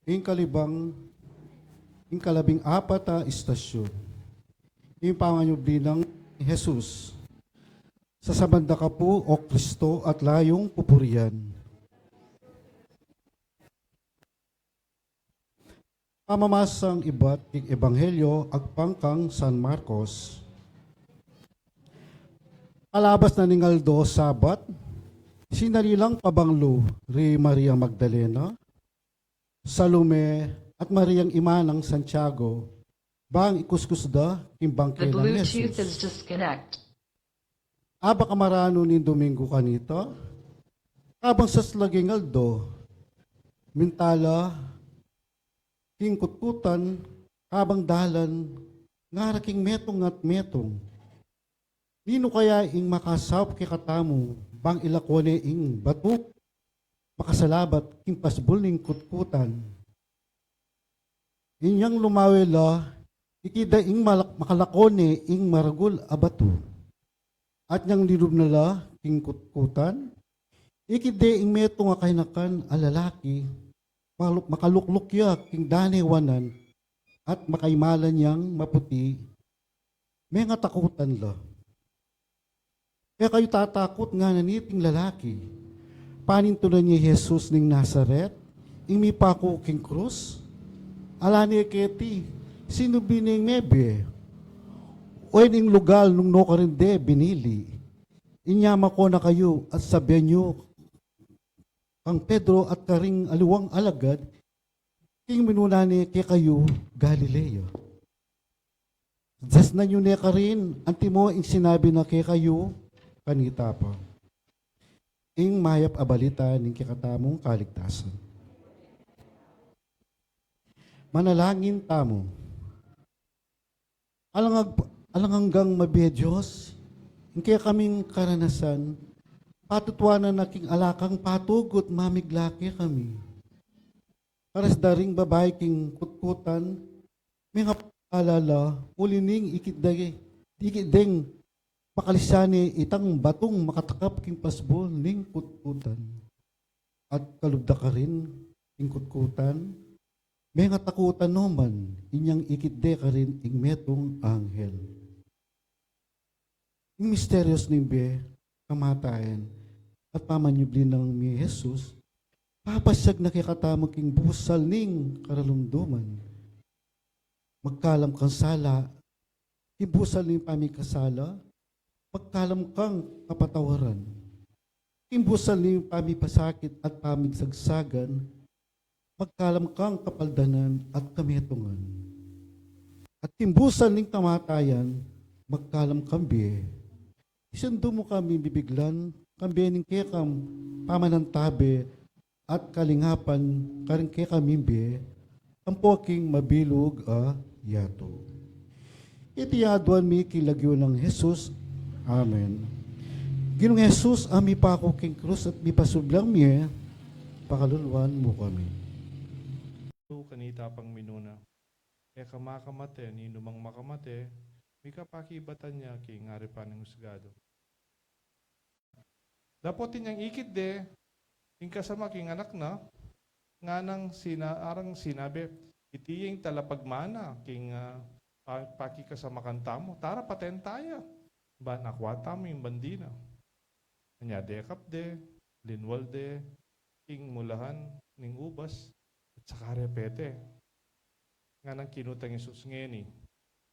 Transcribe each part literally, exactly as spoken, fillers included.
Ing kalibang, ing kalabing apat a istasyon. Ing pamanyubli nang Jesus. Sasaban da ka pu, O Kristo, at layung pupurian. Pamamasang ibat king Ebanghelyo agpang kang San Marcos. Palabas na ning aldo Sabat, sinali lang pabanglu ri Maria Magdalena, Salome, at Mariang ima nang Santiago, bang ikuskus da king bangke nang Jesus. Aba kamaranu ning Dominggu kanita, kabang saslag ing aldo, minta la king kutkutan, kabang dalan, ngara king metung at metung, "Ninu kaya ing makasaup kekatamu bang ilako ne ing batu makasalabat king pasbul ning kutkutan?" Inyang lumawe la, ikit da ing malak-, makalako ne ing maragul a batu. At inyang linub na la king kutkutan, ikit de ing metung a kainakan a lalaki, malu-, makalukluk ya king danewanan, at makaimalan yang maputi, mengatakutan la. "E kayu tatakut," ngana niting lalaki. Panintunan ne i Jesus ning Nazaret, ing mipaku king krus. Ala ne keti sinubli neng mebie, o ing lugal nung nu karin de binili. Inya mako na kayu at sabian yu kang Pedro at karing aliwang alagad, ing minuna ne kekayu Galilea. Dasnan yu ne karin, antimo ing sinabi na kekayu kanita pa. Ing mayap a balita ning kekatamung kaligtasan. Manalangin tamu. Alang ag-, alang anggang mabie Dios, ing kekaming karanasan, patutuanan na king ala kang patugut mamigla kekami. Karas da ring babai king kutkutan, mengapalala, uli ning ikit da, ikit deng pakalisan ne itang batung makatakap king pasbul ning kutkutan. At kalub da karin king kutkutan, mengatakutan no man, inyang ikit de karin ing metung anghel. Ing misterios ning bie, kamatayan, at pamanyubli nang mi Jesus, papasiag na kekatamu king busal ning karalumduman. Magkalam kang sala, king busal ning pamikasala, magkalam kang kapatawaran. King busal ning pamipasakit at pamigsagsagan, magkalam kang kapaldanan at kametungan. At king busal ning kamatayan, magkalam kang bie. Isundu mu kami bibiglan, kambe ning kekang pamanantabe at kalingapan karing kekaming bie, ampo king mabilug a yatu. Iti aduan mi king lagyu nang Jesus. Amen. Ginung Jesus, a mipaku king krus at mipasublang mie, pakaluluan mu kami. Kanita pang minuna, e ka makamate, ninumang makamate, mikapakibatan ya king aripan ning husgadu. Dapot inyang ikit de ing kasamak king anak na, nganang sina-, arang sinabi, "Iti ya ing talapagmana king, ah, pa-, pakikasamakan tamu. Tara, paten ta ya, ban akua tamu ing bandi na." Anya dekap de, linwal de ing mulahan ning ubas, at saka re pete. Nganang kinutang Jesus ngeni,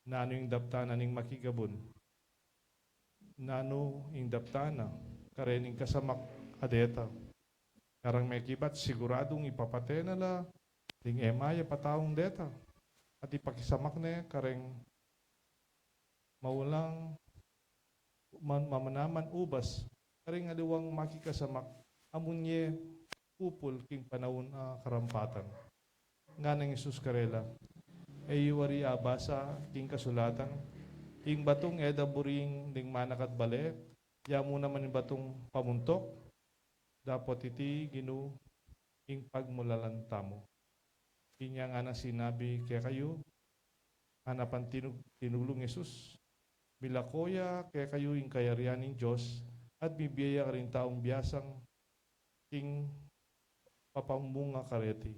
"Nanu ing daptan na ning makigabun? Nanu ing daptan na kareng kasamak a deta?" Ngarang mekibat, "Siguradung ipapate na la ding e mayap a taung deta, at ipakisamak ne kareng maulang man-, mamanaman ubas, karing aliwang makikasamak, amun ye pupul king panaun a karampatan." Nganang Jesus karela, "E yu ari abasa king kasulatan, 'Ing batung e da buring ding manakad bale, ya mu naman ing batung pamuntuk'? Dapot iti, Ginu, ing pagmulalan tamu." Inya ngana sinabi kekayu, ngana pang tinug-, tinuglu nang Jesus, "Milako ya kekayu ing kayarian ning Dios, at mibie ya karing taung biasang king papamunga kareti.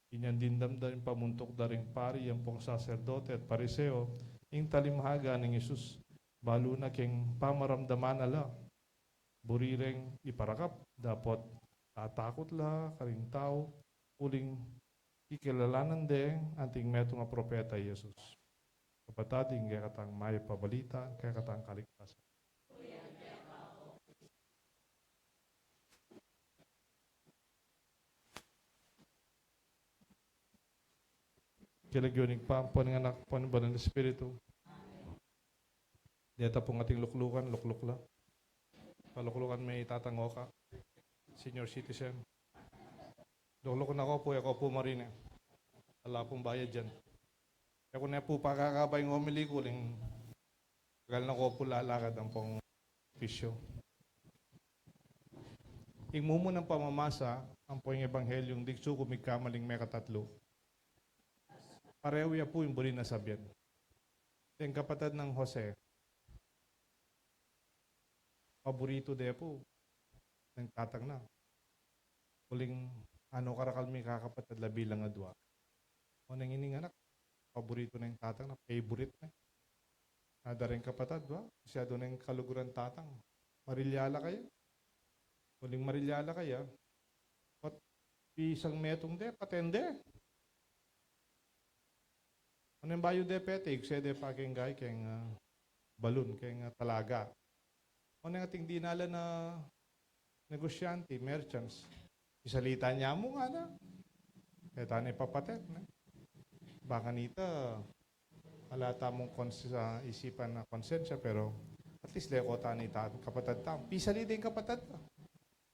Inyang dimdam da ing pamuntuk da ring pari ampong saserdote at Pariseo ing talimhaga nang Jesus, balu na king pamaramdaman na la. Buri reng iparakap, dapot atakut la karing tau, uling kikilalanan de anting metung a propeta i Jesus. Kapatad, ing kekatang mayap a balita, kekatang kaligtasan. King lagyu ning Ibpa, ampon ning Anak, ampon ning Banal a Espiritu. Deta pung ating luklukan, lukluk la. Paluklukan me i Tatang Oka, senior citizen. Lukluk na ko pu, e ko pu marine. Ala pung bayad yan. E ku ne pu pakakaba ing homily ku, uling tagal na ko pu lalakad ampong opisyu. Ing mumunang pamamasa ampong ing Ebanghelyung diksu ku migkamaling mekatatlu. Parehu ya pu ing buri nang sabian. Deng kapatad nang Jose, paburitu de pu ning tatang na. Uling ano karakal mi kakapatad la bilang adua. O neng ining anak, paburitu na ning tatang na, favorite na. Ada ring kapatad, wa? Masyadu neng kaluguran tatang. Marilya la kaya. Uling marilya la kaya. Ot pisang metung de, paten de. Oneng bayu de pete, igse de pa keng gay, keng, ah, balun, keng, ah, talaga. Oneng ating dinalan a negosyante, merchants. Isalita ne mu ngana. E ta ne papaten, ne? Baka nita, ala tamung kons-, ah, isipan a konsensya, pero at least leko ta ne ing kapatad tamu. Pisalita ing kapatad ta.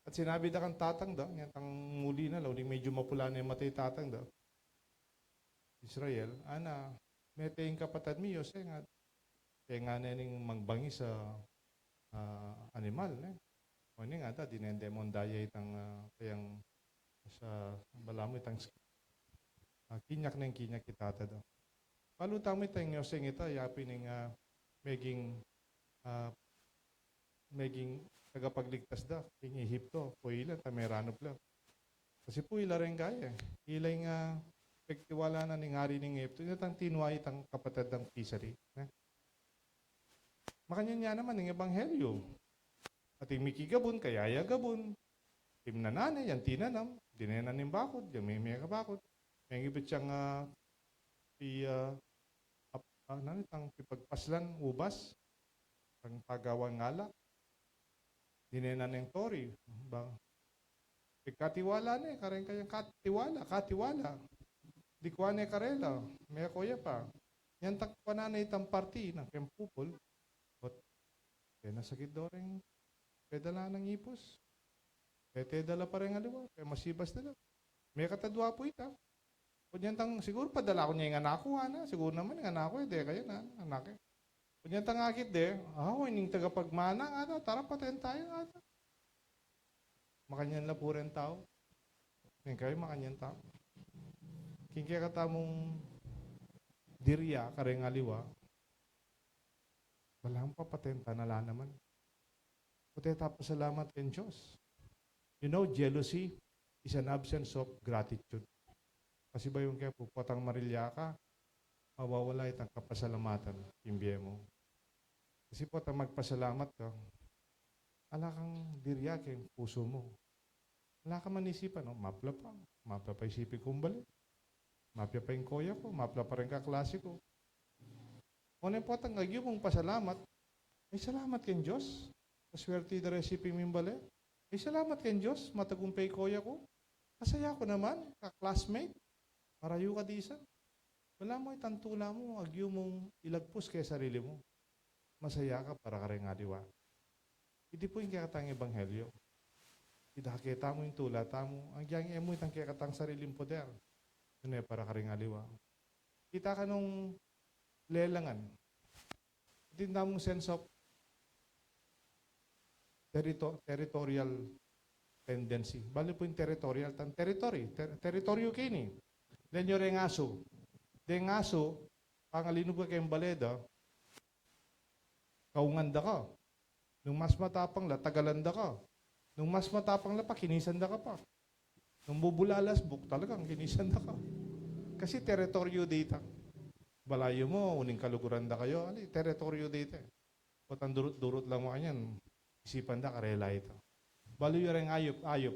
At sinabi da kang tatang da, inyang muli na la, uling medyu mapula ne ing mata i tatang da. Israel, ana, mete ing kapatad mi, Jose, nga, e ngana ning mangbangis a, ah, animal, ne? O ini ngana, dinedemanda ya itang, ah, kayang sa balamu itang sk-, ah, kinyak neng kinyak i tata da. Balu tamu itang Jose ngita, ya pin ing, ah, meging, ah, meging tagapagligtas da king Ehipto, pu ila, ta meranup la. Kasi pu ila reng gaya, e. Ila ing, ah, pagtiwala na ning ari ning Ehipto, ila itang tinua itang kapatad dang pisali, ne? Makanyan ya naman ing ebanghelyo. Ating mikigabun, kayaya gabun. Timnanan ne, yang tinanam, dinenan ning bakut, yang meme kabakut. Mengibit yang, ah, pi, ah, ap-, ah, nanu itang pipagpaslan, ubas, ang pagawan ngala. Dinenan neng tori, ba? Pigkatiwala ne, kareng kayang katiwala, katiwala. Dikua ne karela, meko ya pa. Inyang tang kuanan ne itang parti nang keng pupul. Ot, e na sakit do reng pedala nang ipus. Pete da la pa reng aliwa, pe masibas da la. Mekatadua pu ita. Kunyang tang, siguru padala ku ne ing anak ku, ana, siguru naman ing anak ku, e, de kaya na, anak e. Kunyang tang akit de, ah, o, ining tagapagmana, ana, tara, paten taya, ana. Makanyan la pu reng tau. Ning kayu, makanyan tau. King kekatamung dirya kareng aliwa, balamu papaten ta na la naman. Pota e ta pasalamat keng Dios. You know, jealousy is an absence of gratitude. Kasi bayung ke pu, potang marilya ka, mawawala itang kapasalamatan king bie mu. Kasi potang magpasalamat ka, ala kang dirya keng pusu mu. Ala kang manisipan, o, mapla pa, mapla pa isipin kung bale. Mapya pa ing koya ku, mapla pa ring kaklasi ku. Oneng potang agyu mung pasalamat, ay, salamat keng Dios. Maswerte da reng isipin ming bale. Ay, salamat keng Dios, matagumpay koya ku. Masaya ku naman, ka-classmate. Marayu ka disan. Balamu itang tula mu, agyu mung ilagpus keng sarili mu. Masaya ka para kareng aliwa. Iti pu ing kekatang ebanghelyo. Idake tamu ing tula tamu, agyang e mu itang kekatang sariling poder. Nune para kareng aliwa. Kita ka nung lelangan. Iti namung sense of terito-, territorial tendency. Bale pu ing territorial, tang territory, ter-, teritoryu ke ini. Lenyu reng asu. Deng asu, pangalinub ka keng bale da, kaungan da ka. Nung mas matapang la, tagalan da ka. Nung mas matapang la pa, kinisan da ka pa. Nung bubulalas buk, talagang ginisan da ka. Kasi teritoryo dita. Balayu mu, uling kaluguran da kayu, ali, teritoryo dita. Potang durut-durut lang makanyan, isipan da karela ita. Balu yu reng ayup, ayup.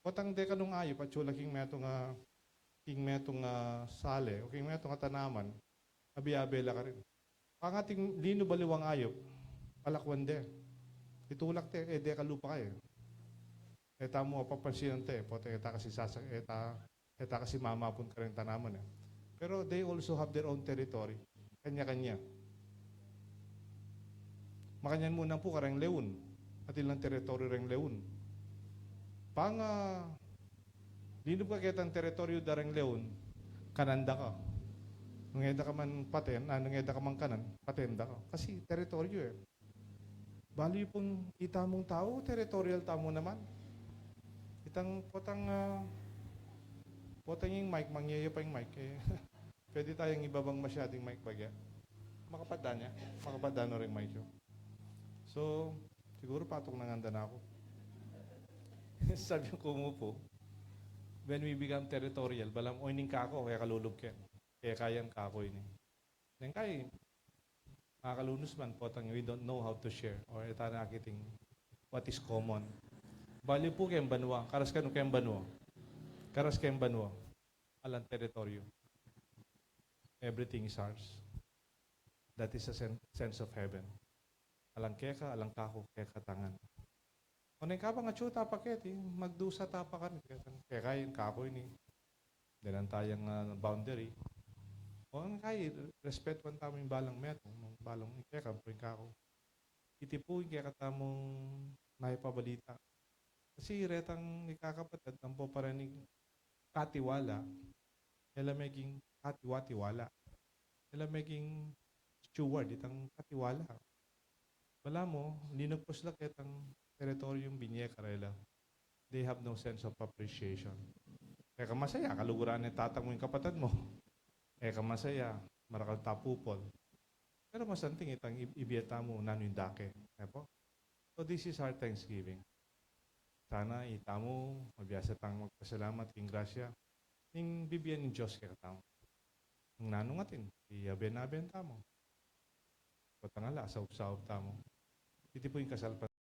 Potang deka nung ayup, atyu la king metung a, king metung a sale, o king metung a tanaman, abe-abe la karin. Pangating linub aliwang ayup, palakwan de. Itulak de, e deka lupa ka e. E tamu apapansinan te, potang e ta kasi sasak, e ta, e ta kasi mamapun kareng tanaman e. Pero they also have their own territory. Kanya-kanya. Makanyan mu nang pu kareng leon. Atin lang teritoryo reng leon. Panga linub ka ketang teritoryo da reng leon, kanan da ka. Nung e da ka man paten, ah, nung e da ka man kanan, paten da ka. Kasi teritoryo e. Balu yu pung itamung tau, territorial tamu naman. Itang potang, ah, potang ing mic, mangyeya pa ing mic e. Pwede tayang ibabang masyading mic bagya. Makapadan ya, makapadan no ring mic yu. So, siguru patuk na nganda na ku. Sabi ku mu pu, when we become territorial, balamu, o, ining kaku, kaya kalulub ke. Kaya kayan kaku ini. Neng kai, makakalunus man, potang we don't know how to share or e ta na akiting what is common. Balu pu keng banua, karas kanu keng banua. Karas keng banua. Alang teritoryo. Everything is ours. That is a sen-, sense of heaven. Alang keka, alang kaku, keka tangan. O neng kabang atyu ta pa keti, magdusa ta pa keti, keka, keka ing kaku ini. Dalan tayang, ah, boundary. O neng kai, respetuan tamu ing balang metung, nung balang ing keka, ampo ing kaku. Iti pu ing kekatamung maipabalita. Kasi retang ikakapatad, ampo pa rin ing katiwala, e la meging katiwa-tiwala. E la meging steward itang katiwala. Balamu, linagpus la ketang teritoryung binie karela. They have no sense of appreciation. E ka masaya, kaluguran e tatang mu ing kapatad mu. E ka masaya, marakal ta pupul. Pero masanting itang ib-, ibie tamu nanu ing dake. E pu? So this is our thanksgiving. Sana itamu, mabiasa tang magpasalamat king grasya ning bibie ning Dios kekatamu. Nung nanu atin, iabe-abe tamu. Potang ala, saup-saup tamu. Iti pu ing kasalpan